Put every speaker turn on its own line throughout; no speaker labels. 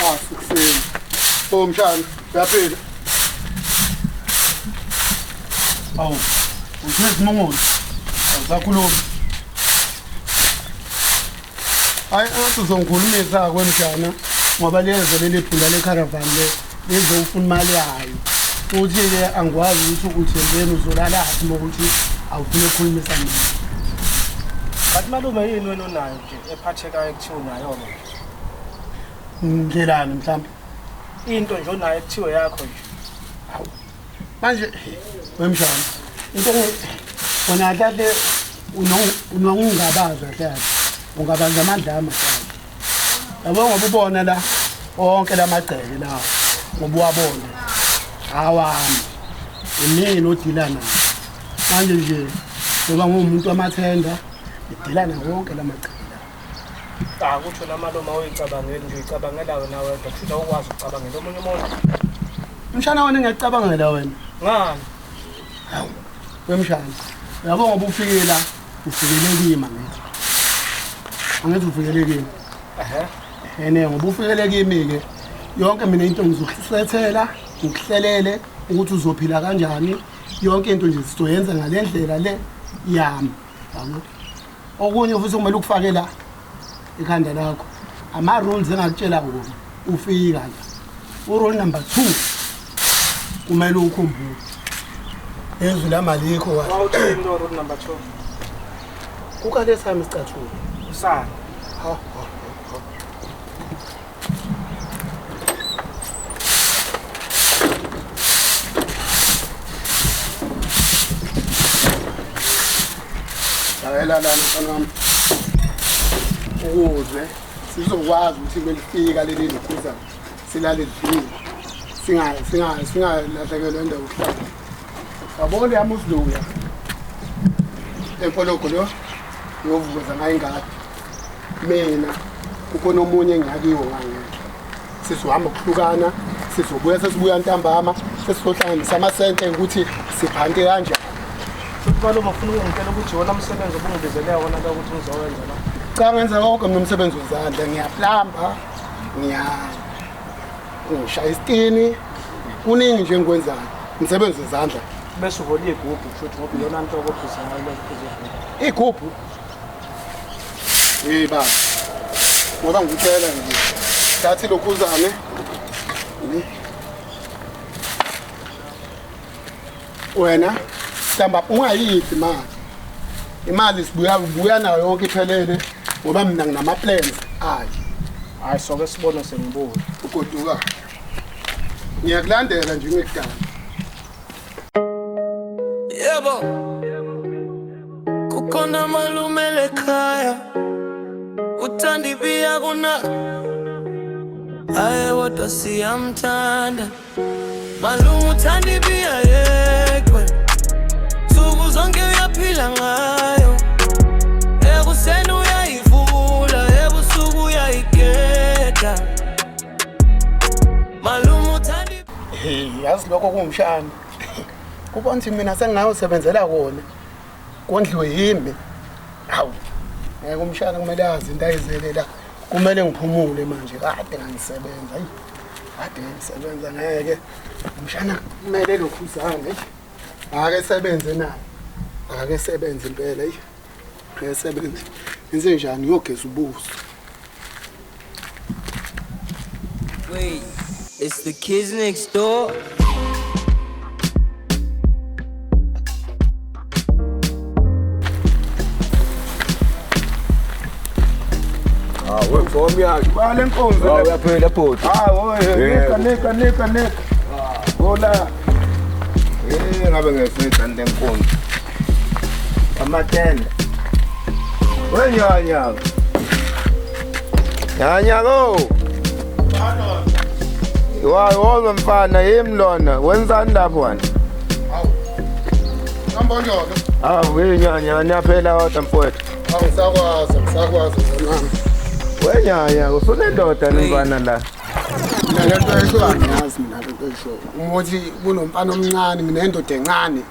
Kwaso kuseni. Oh mshana, uyaphila? Awu, uthe isimongolo. Awusakhulumi. Hayi, athi uzongikhulumisa kwemshana ngoba leze leli phunda le-caravan le lizofuna imali yayo. Futhi-ke angikwazi ukuthi uthembeni uzolalaphi uma ukuthi awufuni ukukhulumisa mina.
Kanti malume yini wena onayo nje ephathekayo ekuthiwa unayo-ke nje?
Ndlelani mhlawumbe?
Into nje onayo ekuthiwe yakho nje.
Hawu. Manje wemshana into wena kahle unongungabaza kahle ungabaza amandla ami kahle. Yabo ngoba ubona la onke lamagceke lawo ngoba uwabona awami imina odila nawo manje nje ngoba nguwumuntu wamathenda ngidila nawo wonke lamagceke lawo.
Cha kusho namalume awuyicabangeli nje uyicabangela wena wedwa kusho awukwazi ukucabangela omunye umuntu.
Mshana wena ngiyacabangela wena.
Ngani?
Hawu wemshana. Uyabo ngoba ufike la ufikele kimi angithi. Angithi ufikele kimi.
Ehhe.
Ene ngoba ufikele kimi ke yonke mina into ngizokusethela ngikuhlelele ukuthi uzophila kanjani yonke into nje sizoyenza ngale ndlela le yami. Yabo? Okunye futhi kumele ukufake la ekhanda lakho ama-rules engakutshela wona ufika la u-rule number 2 kumele ukhumbule ezwi lami alikho kahle.
Wawuthini lo rule number 2?
Kukale sami isicathulo.
Usana.
Ha ha ha. Lalela lana mfana wami. Ukuze sizokwazi ukuthi melifika leli likhuza silale lidlile. Singa singa singalahlekelwa indawo yokuhlala. Yabona yami usiluya. Empologo lo yovuza ngayo ingadi. Mina kukhona omunye engiyakiwo ngangeke. Sizohamba ukuhlukana, sizobuya sesibuya ntambama, sesizohlanganisa amasente ukuthi siphante kanjani.
Futhi malume ufuna ukungitshela ukuthi wona umsebenzi obungibizele wona la ukuthi ngizowenza la.
Cha ngenza konke mina umsebenzi wezandla, ngiyaplamba, ngiya ngishaya isitini, kuningi nje engikwenzayo. Umsebenzi wezandla.
Bese uhola igubhu kusho ukuthi ngoba iyona nto okuphuza ngayo lokuphuza igubhu.
Igubhu? Hey baba. Ngoba ngikutshela nje. Thathi lokhuzane. Wena hlamba ungayiphi imali. Imali sibuya buya nayo yonke iphelele ngoba mina nginama plans ayi.
Hayi soke sibone sengibuya.
Ugoduka. Ngiyakulandela nje ngekudala.
Yebo. Kukhona malume lekhaya. Uthanda ibiya kuna. Aye kodwa siyamthanda. Malume uthanda ibiya yekwe. Nsuku zonke uyaphila ngayo. Ekuseni uyayivula, ebusuku uyayigeda. Malume uthanda
Hey, yazi lokho kuwumshana. Kubona ukuthi mina sengingayosebenzela kona. Kondliwe yimi. Hawu. Ngeke umshana kumele azi into ayizele la. Kumele ngiphumule manje kade ngangisebenza. Ayi. Kade ngisebenza ngeke. Umshana kumele lokhuzane. Ake sebenze naye. Ake sebenze impela ayi. Ake sebenze. Enze njani ngiyogeza ubuso.
Wait, it's the kids next door.
Ah, we mfomi yakhe.
Bale nkonzo.
Ah, uyaphela bhuti.
Ah, woye, nika nika nika nika. Hola.
Eh, ngabe ngiyifika le nkonzo. Amatende. Wenyanya. Nyanya go. Wa woza mfana yimi lona wenzani lapho wena?
Hawu. Ngambonjolo.
Ah, wenyanya niyaphela kodwa mfowethu.
Angisakwazi, angisakwazi mfana.
Wenyanya usunendoda nimfana la.
Mina le nto esho angiyazi mina le nto esho. Uma uthi kunomfana omncane nginendoda encane.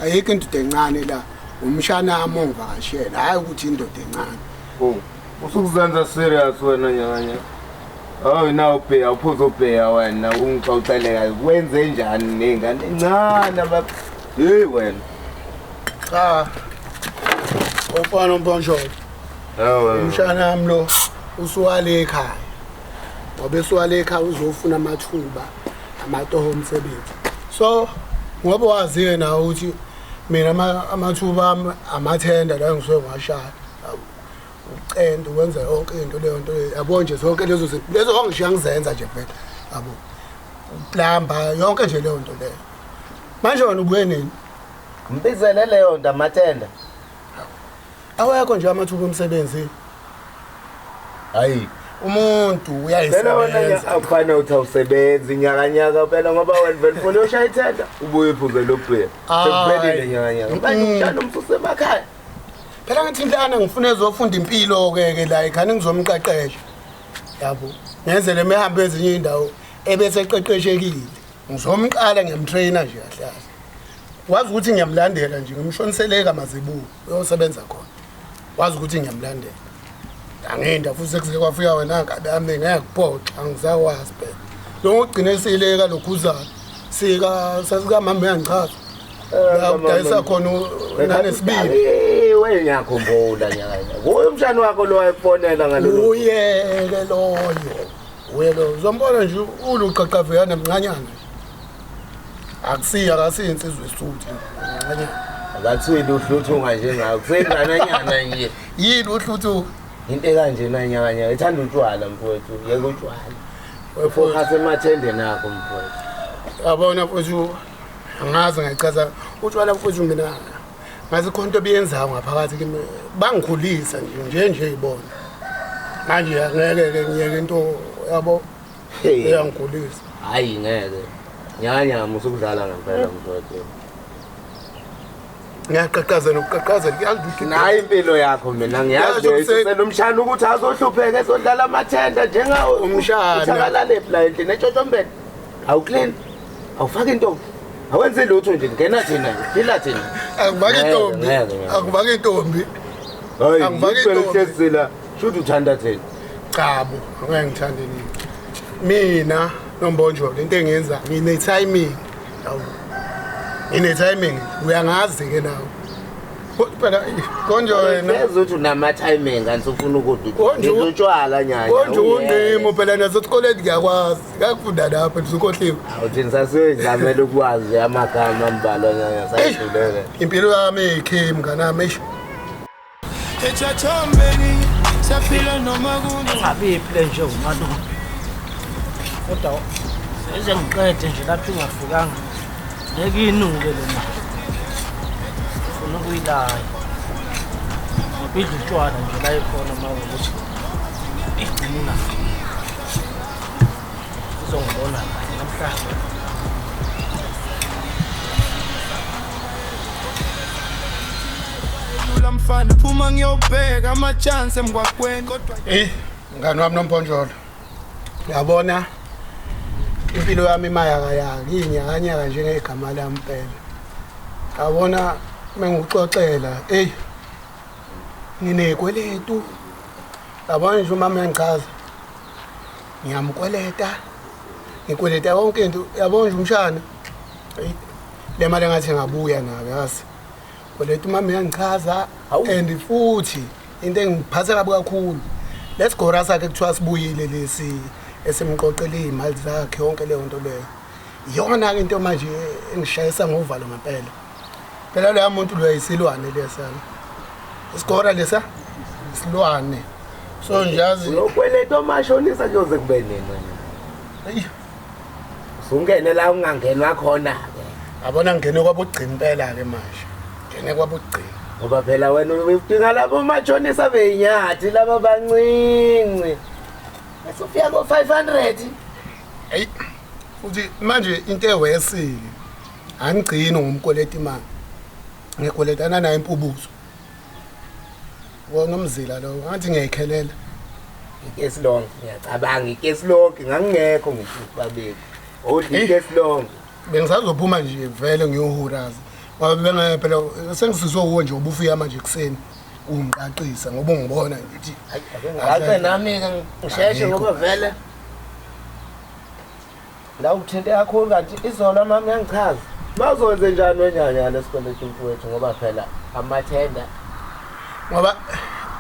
Ayikho indoda encane la. Umshana wami ongivakashela, hhayi ukuthi indoda encane.
Oh, usukuzenza serious wena nyanya. Oh no bheya uphuza ubheya wena ungixoxele wenze njani nengane encane aba hey wena.
Cha. Wefana uMponjolo.
Hawu.
Umshana wami lo usuwale ekhaya. Ngoba esuwale ekhaya uzofuna amathuba amatoho omsebenzi. So ngoba wazi-ke nawe ukuthi mina amathuba ami amathenda la engisuke ngiwashaya. Ucenda ukwenza yonke into leyo nto yabo nje zonke lezo zinto lezo ongishiya ngizenza nje phela yabo. Uplamba yonke nje leyo nto leyo. Manje wena ubuye nini?
Ngibizele leyo nto amathenda.
Awekho nje amathuba omsebenzi.
Hayi.
Umuntu
Phela wena
uyayisebenza.
akufanele ukuthi awusebenzi nyakanyaka phela ngoba wena vele ufuna uyoshaya ithenda ubuye uphuze lo bheya. Sekuphelile nyakanyaka. Manje umshana umsuse emakhaya.
Phela ngithi mntana ngifuna ezofunda impilo ke ke la ekhani ngizomqeqesha. Yabo. Ngenzele mehambe ezinye indawo ebese eqeqeshekile. Ngizomqala ngiyamtrainer nje kahle kahle. Wazi ukuthi ngiyamlandela nje ngimshoniseleka mazibuko uyosebenza khona. Wazi ukuthi ngiyamlandela. Anginda futhi sekuze kwafika wena nkabi yami ngeke kuphoxa angisakwazi phela. Lo ngugcine sileka lokhuzana. Sika sasikamama uyangichaza. La kudayisa khona nanesibili.
Eh wena ngiyakhumbula nyakanyaka. Kuye umshana wakho lo wayefonela ngalolu.
Uye-ke loyo. Uye loyo. Uzombona nje uluqaqaveyana mncanyana. Akusiyo akasiyo insizwa esuthu. Mncanyana.
Akathwili uhluthunga njengawe. Kusengananyana nje.
Yini uhluthu?
Into ekanje nanyakanyaka ithanda utshwala mfowethu. Yeke utshwala. Focus emathendeni akho mfowethu.
Yabona mfowethu angazi ngayichaza utshwala mfowethu mina ngazi khona into ebiyenzayo ngaphakathi kimi bangikhulisa nje nje nje ibona. Manje angeke ke ngiyeke into yabo
Hey.
eyangikhulisa.
Hayi ngeke. Nyakanyaka musukudlala ngempela mfowethu.
Ngiyaqaqaza nokuqaqaza kuyazi
Nayi impilo yakho mina ngiyazi
Yazi ukuse-
umshana ukuthi azohlupheka ezodlala amathenda njengawe
Umshana.
uthakalale la endlini etshotshombeni. Awuclean. Awufaki intombi. Awenzi lutho nje ngena thina nje phila thina.
Akubaki intombi.
Ngeke, ngeke.
Akubaki intombi.
Hayi
Angifaki
ngicela
intombi.
uhlezi la shuthi uthanda thina.
Cha bo, angeke ngithande nini. Mina Nombonjolo into engiyenza ngine timing. Yabo. Ngine timing uyangazi ke nawe. Phela konje wena
Seza ukuthi unama timing kanti ufuna ukudla.
Konje u-
Utshwala nyanya.
konje undimo phela nasesikoleni ngiyakwazi. Ngakufunda lapho ndisukohliwe.
Awuthini sasiyizamela ukwazi amagama ambalwa nyanya sayihluleke.
Impilo yami ikhimi mnganami eish.
Echachombeni saphila noma kunje
Ingabiphi le nje umalume. Kodwa eze ngiqede nje lapho ingafikanga. Ngeke inuke le mali. Ngifuna ukuyilaya. Ngoba idla utshwala nje la ikhona uma ukuthi igcine ingafiki. Izongibona kanye namhlanje.
lula mfana phuma ngiyobheka ama-chance emgwaqweni kodwa
Eh, mngani wami Nomponjolo. Uyabona impilo yami imayakayaka inyakanyaka njengegama lami phela. Yabona mengikuxoxela, hey nginekweletu. Yabona nje umama uyangichaza. Ngiyamkweleta. Ngikweleta yonke into, yabona nje umshana. Hey, le mali engathi ngabuya nayo yazi. Kweleta umama uyangichaza and futhi into engiphatha kabi kakhulu. Lesigora sakhe kuthiwa sibuyile lesi esimqoqele izimali zakhe yonke leyo nto leyo. Iyona ke into manje engishayisa ngovalo ngempela. Phela leya muntu lo ayisilwane lesana. Isigora lesa isilwane. So nje yazi
Uyokweleta omashonisa kuyoze kube nini wena?
eyi,
Usungene la ungangenwa khona ke.
yabona ngene kwabugcina impela ke manje. Ngene kwabugcina.
Ngoba phela wena udinga labo mashonisa beyinyathi laba bancinci. Bese ufika ko 500.
Hey, futhi manje into ewesile angigcini ngomkweleta imali. Ngikweletana naye impubuzo. Wona umzila lo ngathi ngiyayikhelela.
Ikesi lonke ngiyacabanga ikesi lonke ngangingekho ngisho babeki. Odla ikesi lonke.
Bengisazophuma nje vele ngiyohuraza. Ngoba bengeke phela sengisizwe uwe nje ubufika manje ekseni ungiqaqisa ngoba ungibona nje ukuthi
Hayi ake ngaqe nami ke ngisheshe ngoba vele La uthinte kakhulu kanti izolo mama yangichaza. Bazokwenze njani wenyanya lesikweletu mfowethu ngoba phela amathenda
ngoba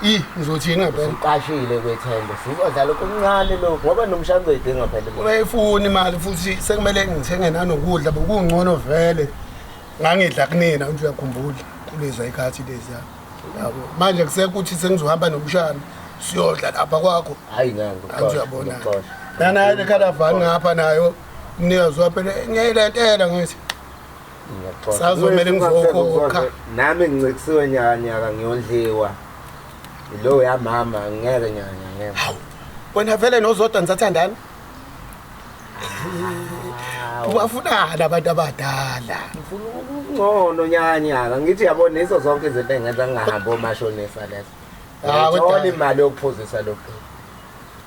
ngizothini ngempela
uqashile kwethenda sizodlala okuncane lokho ngoba nomshana uyidinga phela imali.
Uyayifuna imali futhi sekumele ngithenge nanokudla bekungcono vele ngangidla kunina nje uyakhumbula kuleza ikhathi leza yabo manje kusekuthi sengizohamba nomshana siyodla lapha kwakho.
Hayi ngeke
Angithi uyabona nanayo le caravan ngapha nayo umnikazi waphela ngiyayilentela ngithi Sazomele ngizokhokha.
Nami ngincikisiwe nyakanyaka ngiyondliwa. Lo yamama ngeke nyanya ngeke.
Hawu wena vele noZodwa nisathandana? Ubafunani abantu abadala?
Ngifuna ukungcono nyakanyaka ngithi yabona izo zonke izinto engenza ngingahambi omashonisa lezo.
Ah, kodwa-
Ngithola imali yokuphuzisa lokhu.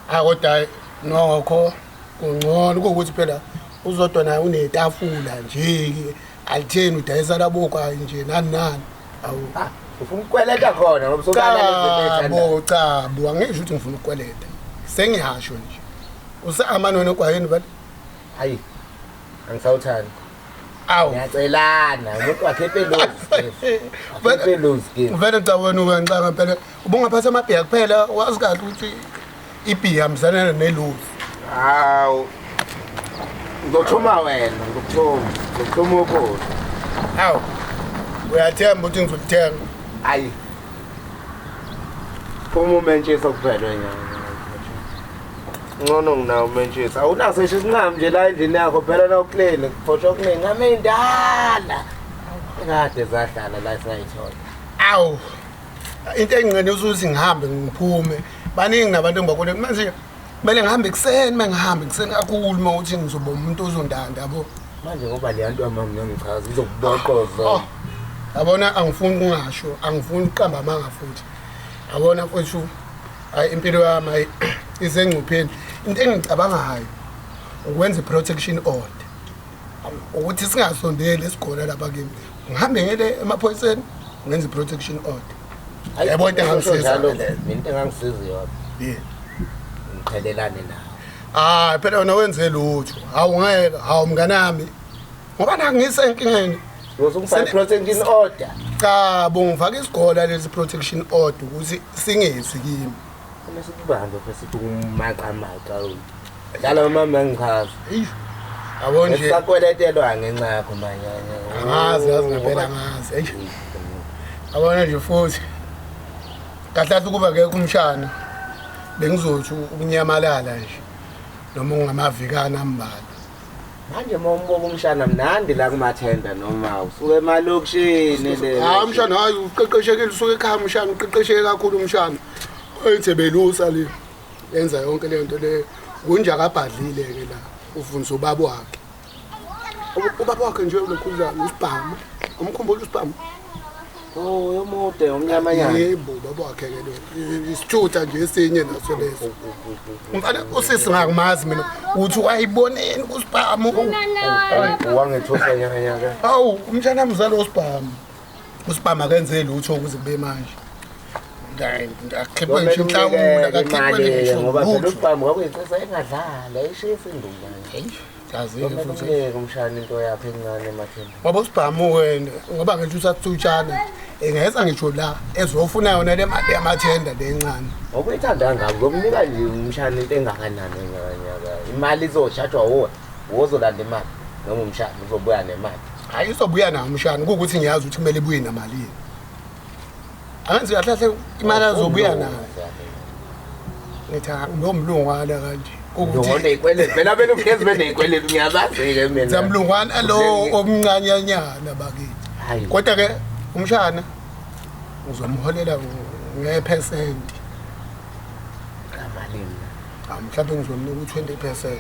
Hayi kodwa nokho kungcono kuwukuthi phela uZodwa naye unetafula nje alitheni udayisa labokwayo nje nani nani. Awu
Ah, ufuna ukukweleta khona ngoba usubala lezi zinto
Cabo cabo angisho ukuthi ngifuna ukukweleta. Sengiyasho nje. Useamani wena ogwayeni vele?
Hayi. Angisawuthandi.
Awu.
Ngiyacelana umuntu wakhephe lozi. Akhephe lozi ke.
Vele cha wena uyangicanga phela. Ubungaphatha amabhiya kuphela wazi kahle ukuthi ibhiya hambisana nelozi.
Hawu. Ngizothuma wena, ngizokuthuma. Ngizokuthuma ukhozi.
Hawu. Uyathemba ukuthi ngizokuthenga?
Hayi. Phuma umentshisa kuphela nyanya. Ngcono nginawo umentshisa. Awunaso nje isinqamu nje la endlini yakho phela na uclean, kuphotshwa okuningi amendala. Kade zahlala la singayithola.
Awu. Into engingene usuthi ngihambe ngiphume. Baningi nabantu engibakole manje kumele ngihambe ekuseni mangihambe ekuseni kakhulu uma uthi ngizoba umuntu ozondanda yabo.
Manje ngoba le nto yamama ngiyangichaza izokuboqoza.
Oh. Yabona angifuni ukungasho, angifuni ukuqamba amanga futhi. Yabona mfowethu, hayi impilo yami hayi isengcupheni. Into engicabangayo ukwenza i-protection order. Ukuthi singasondeli esigona lapha kimi. Ngihambe ngele emaphoyiseni ngenze i-protection order. Yabo into engangisiza
Njalo
leyo.
mina into engangisiza yona.
Yeah.
Ngiqhelelane nawe.
Hayi phela wena wenze lutho. Hawu ngeke, hawu mnganami. Ngoba nakungise enkingeni.
Ngizokufaka i-protection order.
Cha, bongifaka isigola lesi protection order ukuthi singezi kimi.
Uma sikubambe phela sithi umaqamaqa. Dlala mama ngichaza.
Eish. Yabo nje
Ngisakweletelwa ngenxa yakho manyanya.
angazi yazi ngempela angazi. Eish. Yabona nje futhi. Kahle kahle ukuba ngeke umshana bengizothi ukunyamalala nje noma ungamavikana ambalwa.
Manje uma umbuka umshana mnandi la kumathenda noma usuke emalokishini le.
Hayi umshana hayi uqeqeshekile usuke ekhaya umshana uqeqesheke kakhulu umshana. Oyithe belusa le. Yenza yonke le nto le. Kunja akabhadlile ke la ufundisa ubaba wakhe. Ubaba wakhe nje ulokhuzana usibhamu. Umkhumbula usibhamu?
Oh, yomude umnyama nyana.
Yebo ubaba wakhe ke lo. Isithutha nje esinye naso leso. Umfana usisi ngakumazi mina uthi wayiboneni kusibhamu.
Wangethusa nyaka.
Hawu umshana mzalo usibhamu. Usibhamu akenze lutho ukuze kube manje. Akhiphwe ngisho inhlawulo akakhiphe ngisho
ngoba phela
lutho.
usibhamu kwakuyicisa engadlala ishisa induku manje.
Yazi
Kumele
futhi.
umyeke umshana into yakhe encane emathenda.
Ngoba usibhamu wena ngoba ngisho usathutshana engeza ngisho la ezofuna yona le mali yamathenda le encane.
Ngoba uyithanda ngabo ngomnika nje umshana into engakanani nyaka. Imali izoshajwa wuwe. Wozolanda imali noma umshana uzobuya nemali.
Hayi izobuya nayo umshana kuwukuthi ngiyazi ukuthi kumele ibuye namalini. Angenzi kahle kahle imali azobuya nayo. Ngithi ngomlungwana kanje.
Ngone
Ukuthi
ikweletu phela benu ugezi benezikweletu ngiyabazi-ke mina.
zamlungwana lo omncanyanyana bakithi.
Hayi.
Kodwa ke umshana ngizomholela ngephesenti.
Kamalini.
Ah mhlawumbe ngizomnika u20%.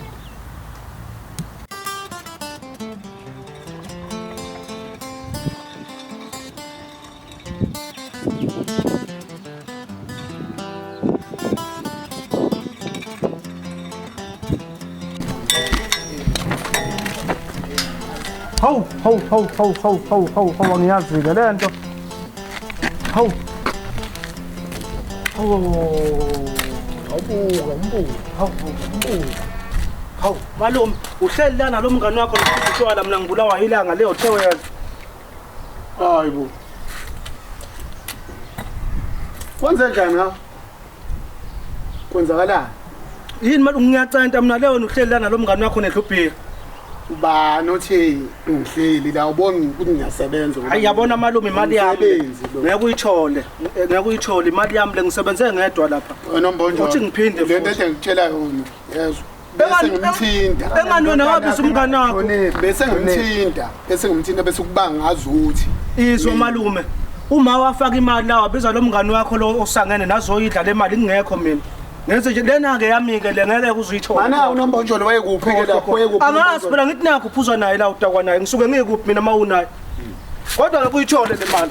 Hawu, hawu, hawu, hawu, hawu, hawu, hawu, hawu, angiyazi-ke le nto. Hawu. Hawu.
Awubuka umbuka.
Hawu, umbuka. Hawu malume, uhleli la nalo mngani wakho nokutshwala, mina ngibulawa ilanga leyo thewe.
Hayibo. Kwenze njani ha? Kwenzakalani?
Yini malume, ngiyacanta mina leyo, uhleli la nalo mngani wakho nedlubhika.
Ubani othi ngihleli la, ubona ukuthi ngiyasebenza?
Hayi yabona malume, imali yami
Umsebenzi lo.
ngeke uyithole, ngeke uyithole imali yami le, ngisebenze ngedwa lapha.
Wena Mbonjolo.
Uthi ngiphinde
Lento
futhi.
engikutshela yona, yezwa. Bese ngimthinta.
Engani wena wabisa umngani wakho?
Bese ngimthinta, bese ngimthinta, bese kuba ngazuthi.
Izwa malume, uma wafaka imali la wabiza lo mngani wakho lo osangene nazoyidla le mali ngingekho mina. Ngenze nje lena ke yami ke le, ngeke uzuyithole.
Mana uNombonjolo wayekuphi ke lapho, wayekuphi?
Angazi phela, ngithi nakho uphuzwa naye la, udakwa naye, ngisuke ngikuphi mina uma unaye. Kodwa ke kuyithole le mali.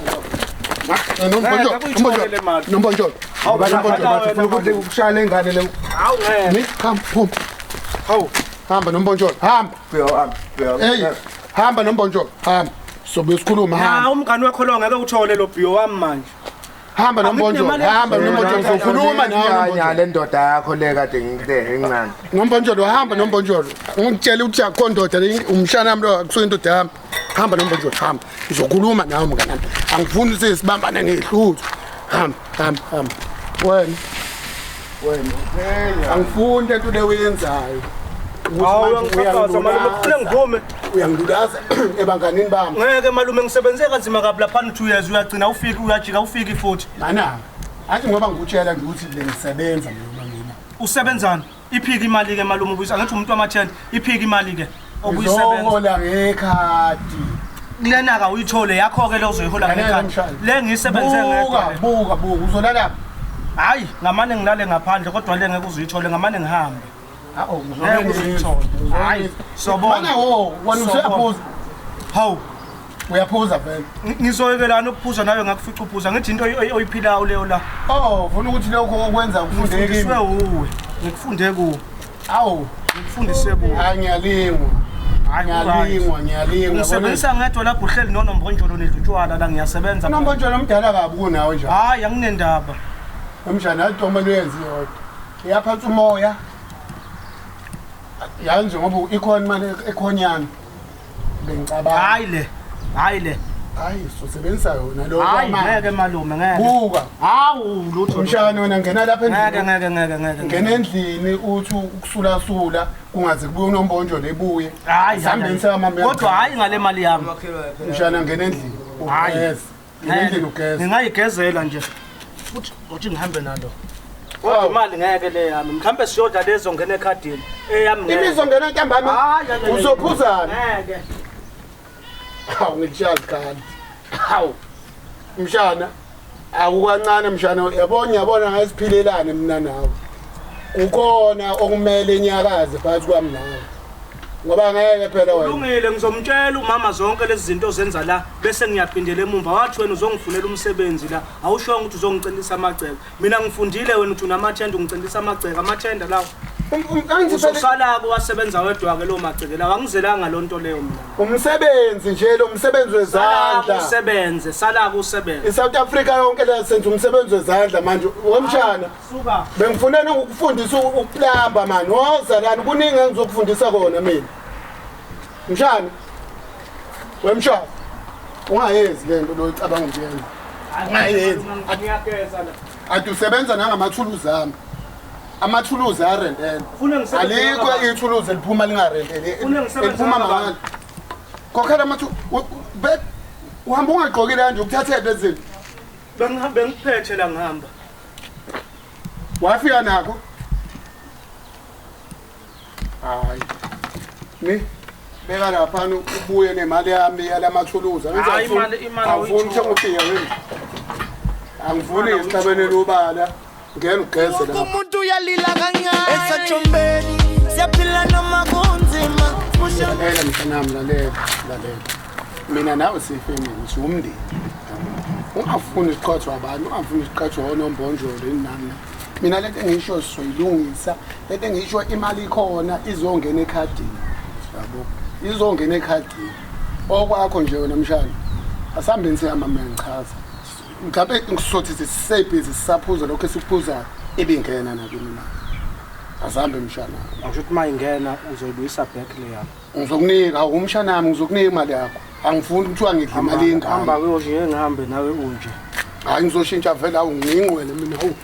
Nombonjolo,
Ngeke uyithole le mali.
Nombonjolo.
Hawu,
Nombonjolo bathi ufuna ukuthi ukushaya ingane le.
Hawu ngeke.
Ni hamba, phuma.
Hawu.
Hamba Nombonjolo, hamba.
Bhuyo.
Hey, hamba Nombonjolo, hamba. Sobe sikhuluma, hamba.
Ha, umngani wakho lo ngeke uthole lo bhiyo wami manje.
Hamba Nombonjolo, hamba Nombonjolo, ngizokhuluma nawe Nombonjolo.
Le ndoda yakho le kade ngikuthe encane.
Nombonjolo, hamba Nombonjolo. Ngikutshela ukuthi akho ndoda le, umshana wami lo, akusuye indoda yami. Hamba Nombonjolo, hamba. Ngizokhuluma nawe mngani wami. Angifuni ukuthi sibambane ngehluthu. Hamba, hamba, hamba. Wena. Wena. Angifuni lento le oyenzayo. Ukuthi
Hawu
manje
uyangixhaphaza malume, kufune ngivume.
Uyangilulaza ebanganini bami.
Ngeke malume, ngisebenze kanzima kabi laphana 2 years, uyagcina ufiki, uyajika ufiki futhi.
Mana, athi ngoba ngikutshela nje ukuthi le ngisebenza mina mina.
Usebenzani? Iphiki imali ke malume, ubuyisa ngathi umuntu wamathenda, iphiki imali ke obuyisebenza.
Ngizohola ngekhadi.
Kulena ka uyithole yakho ke le uzoyihola
Lalela
ngekhadi.
mshana.
Le ngiyisebenze
Buka,
ngedwa. le.
buka, buka, uzolala.
Hayi, ngamane ngilale ngaphandle kodwa le ngeke uzuyithole, ngamane ngihambe.
Hawu,
Ngeke uzuyithole. Hayi, sobona.
Mana wo, wena
Sobona.
usuyaphuza.
Hawu,
Uyaphuza vele.
ngizoyekelana ukuphuza nawe ngakufica uphuza, ngithi into oyiphilayo leyo la.
Oh, ufuna ukuthi lokho okwenza ufunde kimi.
Ngifundiswe uwe. Ngikufunde kuwe.
Awu,
Ngikufundise kuwe.
hayi ngiyalingwa.
Hayi,
Ngiyalingwa, ngiyalingwa.
Ngisebenzisa ngedwa lapho, uhleli noNombonjolo nidla utshwala la, ngiyasebenza.
Unombonjolo omdala kabi kunawe nje.
Hayi, anginendaba.
Umshana adomele uyenze yodwa. Iyaphatha umoya. Yazi nje ngoba ikhona imali ekhonyana. Bengicabanga.
Hayi le. Hayi le.
Hayi, usebenzisa yona lo.
Hayi ngeke malume, ngeke.
Buka.
Hawu lutho.
Umshana wena ngena lapha
Ngeke
endlini.
ngeke ngeke ngeke.
Ngena endlini uthi ukusulasula kungaze kubuye uNombonjolo ebuye.
Hayi.
Sihambeni samama.
Kodwa hayi ngale mali yami.
Umshana ngena endlini.
Hayi.
Ugeze. Ngena endlini ugeze.
Ngingayigezela nje. Futhi ngothi ngihambe nalo. Kodwa imali ngeke le yami. Mhlambe siyodla lezo ngena ekhadini. Eyami ngeke.
Ibizo ngena ntambama.
Hayi, hayi, hayi.
Uzophuzana.
Ngeke.
Hawu ngikushaya ikhanda. Hawu. Mshana, akukancane mshana, yabona ngiyabona ngasiphilelane mina nawe. Kukhona okumele inyakaze phakathi kwami nawe. Ngoba ngeke phela wena.
Kulungile, ngizomtshela umama zonke lezi zinto ozenza la, bese ngiyaphindela emumva. Wathi wena uzongifunela umsebenzi la, awushongo ukuthi uzongicentisa amagceke. Mina ngifundile, wena uthi unamathenda, ungicentisa amagceke, amathenda lawo.
Angithi phela
Uzosalako wasebenza wedwa ke lo magceke lawo, angizelanga loo nto leyo mina.
umsebenzi nje lo msebenzi
Salako
wezandla.
usebenze, salako usebenze.
ISouth Africa yonke la senza umsebenzi wezandla manje. Wemshana,
Suka.
bengifuna ukukufundisa ukuplamba mani. Woza lana, kuningi engizokufundisa kona mina. Mshana. Wemshana. Ungayenzi lento lo icabanga ukuyenza. Ungayenzi.
Ngiyageza la.
Ade usebenza nangamathuluzi ami. Amathuluzi arentele.
Ufuna ngisebenze
Alikho
ngabani?
ithuluzi eliphuma lingarentele.
Ufuna ngisebenze
Eliphuma
ngabani?
mahhala. Khokhela amathu uhamba ungagqokile kanje ukuthathele lezi.
Bengihambe ngiphethe la ngihamba.
Wafika nakho. Hayi. Ni beka lapha ubuye nemali yami yalamathuluzi.
Hayi, imali
Awufuni
awuyitholi.
uthenga ufika wena. Angifuni isihlabene lobala. Ngena ugeze
Wonke
lapha.
umuntu uyalila kancane esatshombeni, siyaphila noma kunzima.
Lalela mntanami, lalela, lalela. Mina nawe siyifemini, siwumndeni. Ungafuni isiqhathwa abantu, ungafuni isiqhathwa onombonjolo nami. Mina lento engisho sizoyilungisa, lento engisho imali ikhona izongena ekhadini. Yabo. Izongena ekhadini. Okwakho nje wena mshana. Asihambeni sihamba mina ngichaza. Mhlawumbe ngisothi sisebhizi sisaphuza lokho esikuphuzayo ibingena nakimi imali. Asambe mshana.
Awusho ukuthi uma ingena uzoyibuyisa back le yami.
Ngizokunika umshana wami, ngizokunika imali yakho. Angifuni kuthiwa ngidla imali yengane.
Hamba kuyoshiye ngihambe nawe unje.
Hayi ngizoshintsha vele, awu ngiyingqwele mina, awu.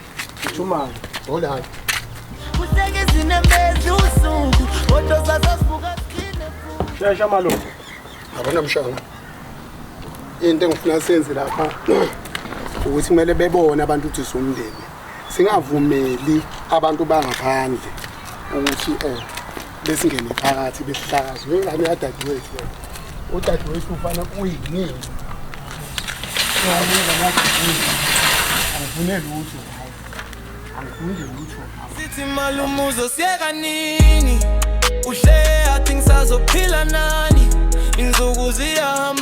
Uthumane.
Hola.
Kuhleke izinembezi usuku kodwa sasasivuka sikhine futhi.
Shesha malume.
Yabona mshana. Into engifuna senze lapha ukuthi kumele bebone abantu ukuthi siwumndeni. Singavumeli abantu bangaphandle ukuthi besingene phakathi besihlakaze. Ingane yadadewethu le. Udadewethu ufana uyinini. Angifune lutho. Angifuni nje lutho.
Sithi malume uzosiyeka nini? Uhle athi ngisazophila nani? Insuku ziyahamba.